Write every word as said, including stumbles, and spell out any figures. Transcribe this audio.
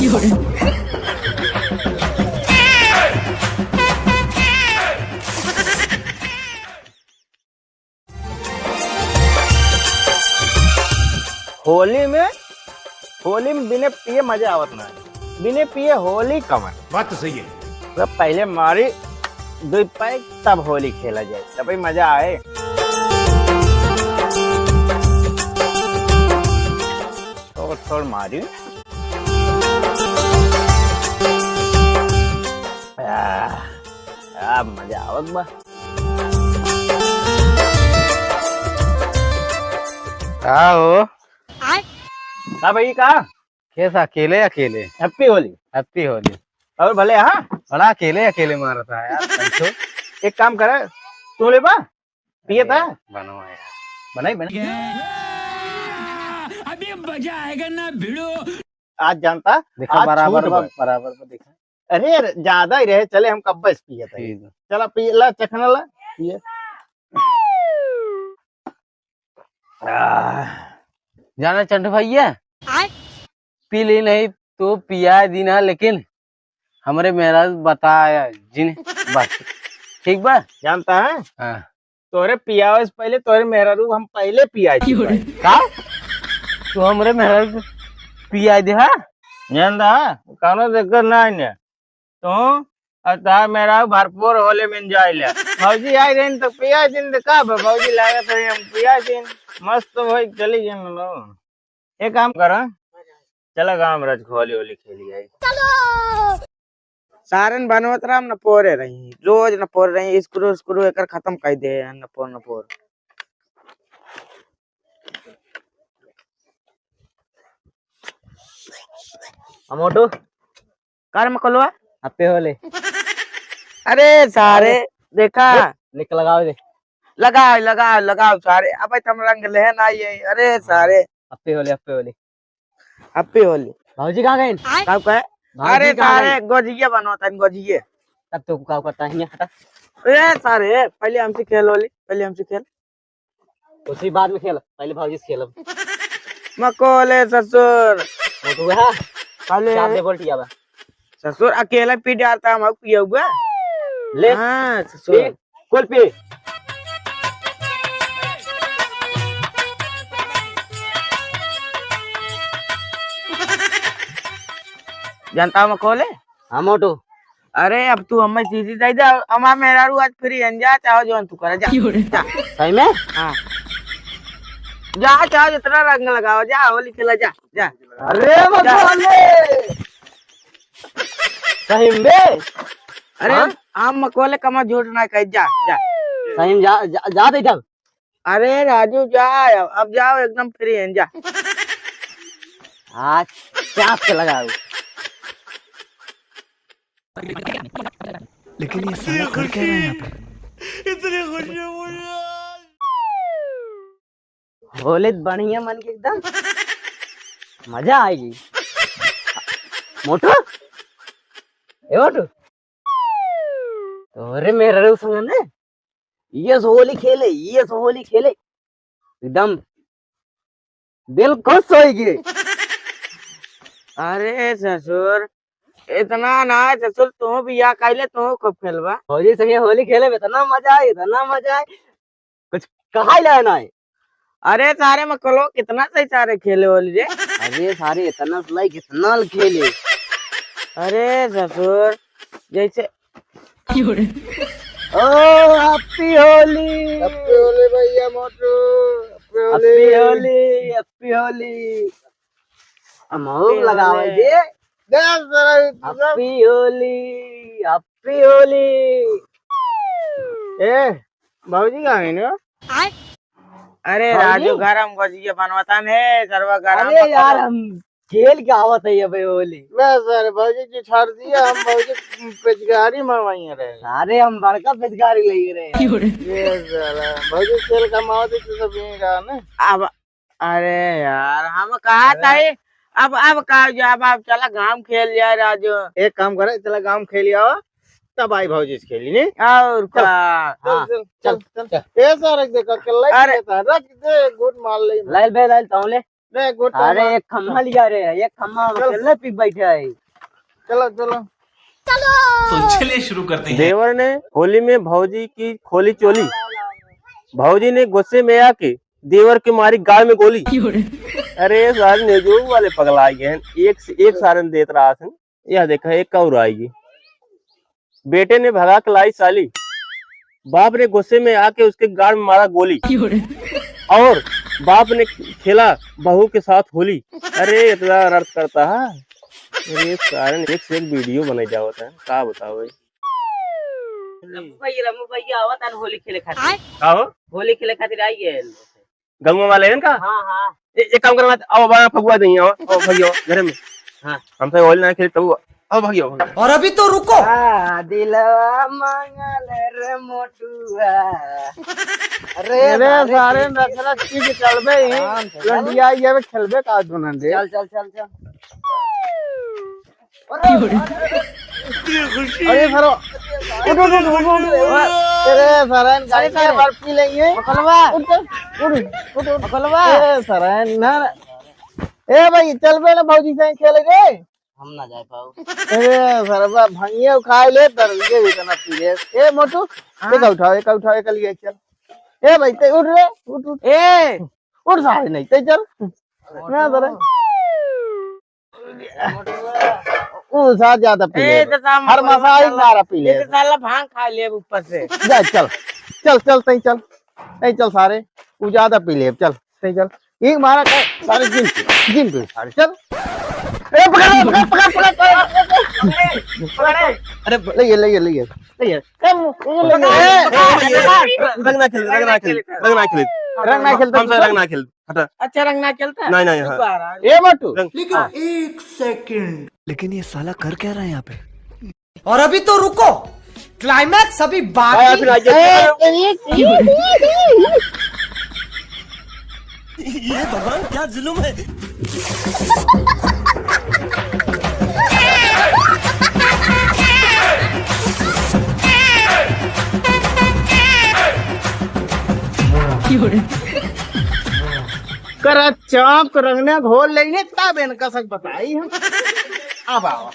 होली में, होली में बिने पिए मजा आवत ना है। बिने पिए होली कमन। बात तो सही है। तो पहले मारी दुई पैक, तब होली खेला जाए, तब ही मजा आए। थोड़ थोड़ मारी। आ, आ, मजा आवत बा। का हो? आय। का भाई, का? कैसा, अकेले, अकेले? Happy होली। Happy होली। और भले, हाँ? बड़ा अकेले, अकेले मारता है यार, पंचो। एक काम करे, तू लेबा? पिए था? अरे, बनवा यार। बनाई, बनाई। अभी मजा आएगा ना भिड़ो। आज जानता, देखा, आज बराबर छूट बा, बा। बराबर बा, देखा। अरे, अरे, ज्यादा ही रहे, चले हम कब्बे से पिए थे। ठीक है। चला, पिए, ला, चखना ला, पिए। आह। जाना चंटू भैया? आय। पी ली नहीं, तू पिया दीना, लेकिन हमरे मेहरारू बताया जिन बस। ठीक बा? जानता है? हाँ। तोरे पियावे से पहले तोरे मेहरारू हम पहले पिया चुका है। का? तू हमरे मेहरारू को पिया दे, हाँ? जानता है? कौनो दिक्कत ना है ने। तू और तार मेहरारू भरपूर होले में enjoy ले। भौजी आई रही तो पिया दिन तो का बा? भौजी लागत रही हम पिया दिन। मस्त भाई चली गए ना लोग। एक काम करा, चला गाँव में रज होली होली खेली आई। सारन बनवत राम न पोरे रही, रोज न पोर रही, स्क्रू स्क्रू एकर खत्म कर दे, न पोर न पोर। आ मोटू, कर में कलवा। अप्पे होले। अरे सारे, अरे। देखा। निक लगाओ दे। लगाओ, लगाओ, लगाओ सारे। अबे तुम रंग लेहे ना ये। अरे सारे। अप्पे होले, अप्पे होले। अप्पे होले। भौजी कहाँ गइन? का कहे? भौजी अरे कहाँ सारे, गइन? गोजिये बनवतन, गोजिये। तब तो का करता है, हटा। ए सारे, पहले हमसे खेल होली, पहले हमसे खेल। उसी बाद में खेल, पहले भौजी से खेलब। मकोले ससुर। मोटू है? पहले चार दे बोल्टिया बा। ससुर अकेला पी डालता, हम पियउबा। ले। हाँ, ससुर। पी, कुल पी। जानता हूँ मकोले? हाँ, मोटू। अरे, अब तू हमें चीजी दे दे, हमार मेहरारू आज free हन, जा, चाहो जौन तू करा, जा। क्यों रे? जा। सही में? हाँ। जा, चाहो जितना रंग लगावा, जा, होली खेला, जा, जा। अरे, जा। मकोले। सही में बे? अरे, हाँ? हम, हम मकोले कमा झूठ ना कही, जा, जा। सही में जा, जा, जा दे जब। अरे राजू जा, अब जाओ, एकदम free हैं, जा। आज चाप से लगाओ। लेकिन ये साला कर क्या रहा है यहाँ पे? इतनी खुशी हुई आज। होली त बढ़िया मन के एकदम मजा आएगी। मोटू, ए मोटू, तोरे मेहरारू संग ने ये सो होली खेले, ये सो होली खेले, एकदम दिल खुश होई गे। अरे ससुर, इतना ना ससुर, तू बियाह कइले, तू खूब खेलबा। भौजी संगे होली खेले में इतना मजा आए, इतना मजा आए, कुछ कहा ही लायक ना है। अरे सारे मकोले कितना सही सारे खेले होली रे। अरे सारे इतना सलाई कितना खेले। अरे ससुर, जैसे क्यों रे? ओ, happy होली। Happy होली भैया मोटू, happy होली। Happy होली, happy होली। हम और happy लगावे होली। दे। दे जरा, happy होली, happy होली। ए, बाबूजी कहाँ है ना? अरे भौजी? राजू, गरम गोजिया बनवता ने, सरवा गरम अरे मसाला। यार, हम खेल के आवत है अबे होली। बे सर, भौजी जी छोड़ दिया, हम भौजी पिचकारी मंगवाई रहे। अरे, हम बड़का पिचकारी ले रहे हैं। क्यों रे? ये साला, भौजी खेल का मावा दे तो सब यहीं रहा ना। अब, अरे यार, हम कहा अरे। था ही, अब, अब का जो, अब आप चला गाँव खेल जाए राजू। एक काम करे, चला गाँव खेल आओ, तब आई भौजी से खेली, नहीं? और चल, का? चल, हाँ, चल, चल, चल, चल। चल। ए सर, एक देखा, कल लाइट अरे। रहता है, रख दे, गुड मार ले। लाइल बे, लाइल, तौले। ले, गोटा अरे, मार। एक खम्मा लिया रे, एक खम्मा हम चल। अकेले पी बैठे हैं। चलो, चलो। तो चलिए शुरू करते हैं। देवर ने होली में भौजी की खोली चोली। भौजी ने गुस्से में आके देवर के मारी गाल में गोली। क्यों रे? अरे, सारे नेजोग वाले पगला गए हैं। एक से एक सारन देत रहा है। यह देखा, एक और आएगी। बेटे ने भगा के लाई साली, बाप ने गुस्से में आके उसके गाल में मारा गोली। क्यों रे? और बाप ने खेला बहू के साथ होली। अरे, इतना अनर्थ करता है। अरे, सारे एक से एक वीडियो बनाई जावत है, का बताओ भाई। रमू भैया, रमू भैया आवत हन होली खेले खातिर। का हो? होली खेले खातिर आई है। गंगवा वाले हैं का? हाँ, हाँ। ए-, एक काम करो, आओ, बड़ा फगुआ दही, आओ, आओ, भागियो, घरे में। हाँ। हमसे होली ना खेले, तब आओ, भागियो, भागियो। और अभी तो रुको। आ, दिलवा मांगल रे मोटुआ। अरे, अरे, सारे रचना चीज चलबे ही। आराम से चल। लंडिया ये में खेलबे का दुनन रे। चल, चल, चल, चल। अरे सारा, उठ, उठ, उठ, उठ, उठ। अरे सारा, अरे गाड़ी सारा। बार पी लेंगे। बकलवा। उठ, उठ, उठ, उठ। बकलवा। ए सारा, ना, ना। ए भाई, चल बे ना भौजी से खेले रे। हम ना जाए पाओ। अरे सारा, बा, भंगिया खाए ले, दर्द के भी इतना पी ले। ए मोटू, हाँ। एक उठाओ, एक उठाओ, एक लिए चल। ए भाई, ते उठ रे, उठ, उठ। ए। उठ सारे नहीं, ते चल। ना सारा। उ साथ ज्यादा पी ए, ले। तो साला हर मसाई मारा पी ले। ये तो साला भांग खा ले ऊपर से। जा, चल। चल, चल, तई चल। तई चल सारे। उ ज्यादा पी ले, चल। तई चल। एक मारा कर, सारे जिम पी, जिम पी सारे, चल। ए, पकड़, पकड़, पकड़, पकड़, पकड़। अरे, ले ये, ले ये, ले ये, ले ये। ए, ए, ले ये। ए, ए, ए, रंग ना खेल, रंग ना खेल, रंग ना खेल। रंग ना खेलता हमसे तू? रंग ना खेल। हटा। अच्छा, रंग ना खेलता? नहीं, नहीं, हाँ। दोबारा। ए मोटू। रंग, लेकिन हाँ। एक सेकंड। लेकिन ये साला कर क्या रहा है यहाँ पे? और अभी तो रुको, climax अभी बाकी भाई, अभी ना है। ये भगवान क्या जुल्म है। करा चाप के रंगना घोल लेंगे, तब इनका सच बताई हम। अब आओ।